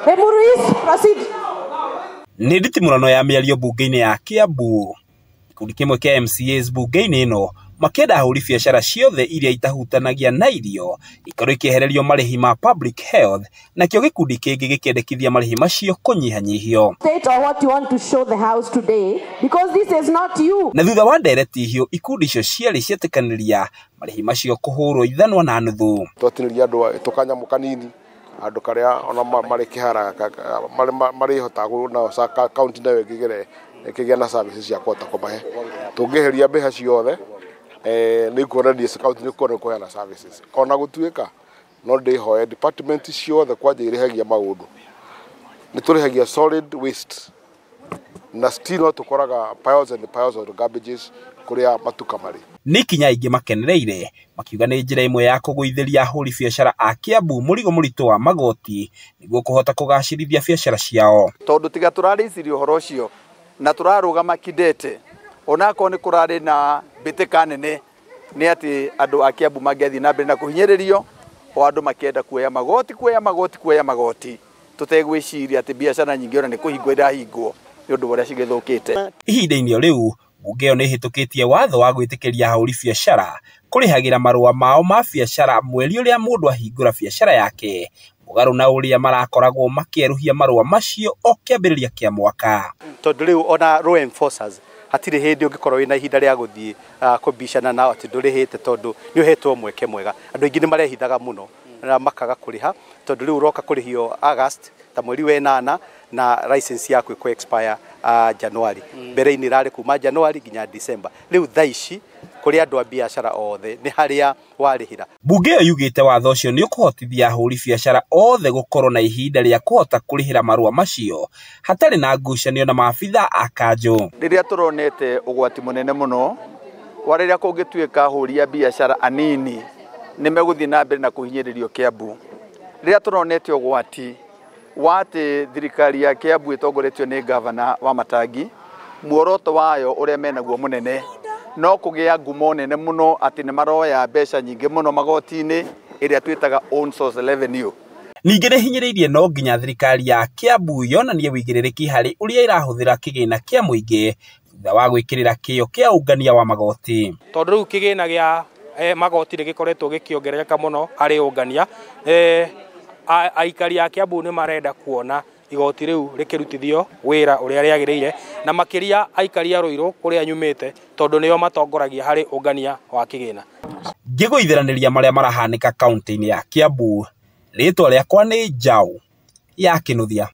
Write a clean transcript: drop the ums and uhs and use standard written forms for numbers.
Limuru East, proceed. Nĩ nditimũrano ya mĩario mbunge-inĩ ya Kiambu. Gĩkundi kĩmwe kĩa MCAs mbunge-inĩ ĩno makĩenda ahũri biacara ciothe iria itahutanagia na irio ikorwo ikĩehererio marĩhi ma public health, nakĩo gĩkundi kĩngĩ gĩkĩendekithia marĩhi macio kũnyihanyihio. State or what you want to show the house today, because this is not you. Na thutha wa ndereti hiũ, ikundi icio cierĩ cietĩkanĩria marĩhi macio kũhũrwo ithanwa na nuthu. Twatinĩria andũ tũkanyamũ kanini andũ karĩa ona marĩ kĩhara marĩhotaga nao kaunti nayo ĩngĩgere ĩkĩgĩa na services cia kũhota kũmahe. Tũngĩeheria mbeca ciothe nĩ kuonania kaunti nĩ kuona kũheana services. Ona gũtuĩka no ndĩhoe department ciothe kwanja irĩhagia maũndũ, nĩ tũrĩhagia solid waste na still no tũkoraga piles and piles of garbages kũrĩa matuka marĩ. Nĩ ikinya aingĩ makenereire makiuga nĩ njĩra ĩmwe ya kũgũithĩria ahũri biacara a Kiambu mũrigo mũritũ wa magoti nĩguo kũhota kũgacĩrithia biacara ciao. Tondũ tiga tũrarĩcirie ũhoro ũcio na tũrarũgama kidete onakorwo nĩ kũrarĩ na mbĩtĩka nene nĩ atĩ andũ a Kiambu mangĩathiĩ na mbere na kũhinyĩrĩrio o andũ makĩenda kuoya magoti kuoya magoti kuoya magoti tũtegwĩciria atĩ biacara nyingĩ ona nĩ kũhingwo irahingwo nĩ ũndũ wa ũrĩa cigĩthũkĩte. Ihinda-inĩ o rĩu mbunge ĩyo nĩ ĩhĩtũkĩtie watho wa gwĩtĩkĩria ahũri biacara kũrĩhagĩra marũa mao ma biacara mweri ũrĩa mũndũ ahingũra biacara yake, mũgarũ na ũrĩa marakoragwo makĩerũhia marũa macio o kĩambĩrĩria kĩa mwaka. Tondũ rĩu ona law enforcers hatirĩ hĩndĩ ũngĩkorwo wĩna ihinda rĩa gũthiĩ kũbicana nao atĩ ndũrĩhĩte tondũ nĩ ũhetwo mweke mwega. Andũ aingĩ nĩ marehithaga mũno na makaga kũrĩha tondũ rĩu ũroka kũrĩhio August ta mweri wa ĩnana na license yaku ĩkũ expire January. Mbere-inĩ ĩrarĩ kuma January nginya December. Rĩu thaa ici kũrĩ andũ a biacara othe nĩ harĩa warĩhĩra. Mbunge ĩyo yugĩte watho ũcio nĩ ũkũhotithia ahũri biacara othe gũkorwo na ihinda rĩa kũhota kũrĩhĩra marũa macio hatarĩ na ngucanio na maabitha a kanjũ. Rĩrĩa tũronete ũgwati mũnene mũno wa rĩrĩa kũngĩtuĩka ahũri a biacara anini nĩ megũthiĩ na mbere na kũhinyĩrĩrio Kiambu. Rĩrĩa tũronete ũgwati wa atĩ thirikari ya Kiambu ĩtongoretio nĩ gavana wa Matangi, muoroto wayo ũrĩa menaguo mũnene no kũgĩa ngumo nene mũno atĩ nĩ maroya mbeca nyingĩ mũno magoti-inĩ ĩrĩa twĩtaga own source revenue. Ningĩ nĩ hinyĩrĩirie no nginya thirikari ya Kiambu yonanie wĩigĩrĩrĩki harĩ ũrĩa ĩrahũthĩra kĩgĩna kĩa mũingĩ thutha wa gwĩkĩrĩra kĩyo kĩa ũngania wa magoti. Tondũ rĩu kĩgĩna gĩa magoti nĩ gĩkoretwo gĩkĩongerereka mũno harĩ ũngania, aikari a Kiambu nĩ marenda kuona igoti rĩu rĩkĩrutithio wĩra ũrĩa rĩagĩrĩire, na makĩria aikari a Ruiru kũrĩa nyumĩte tondũ nĩo matongoragia harĩ ũngania wa kĩgĩna. Ngĩgũithiranĩria marĩa marahanĩka kaunti-inĩ ya Kiambu, rĩtwa rĩakwa nĩ Njaũ ya Kĩnuthia.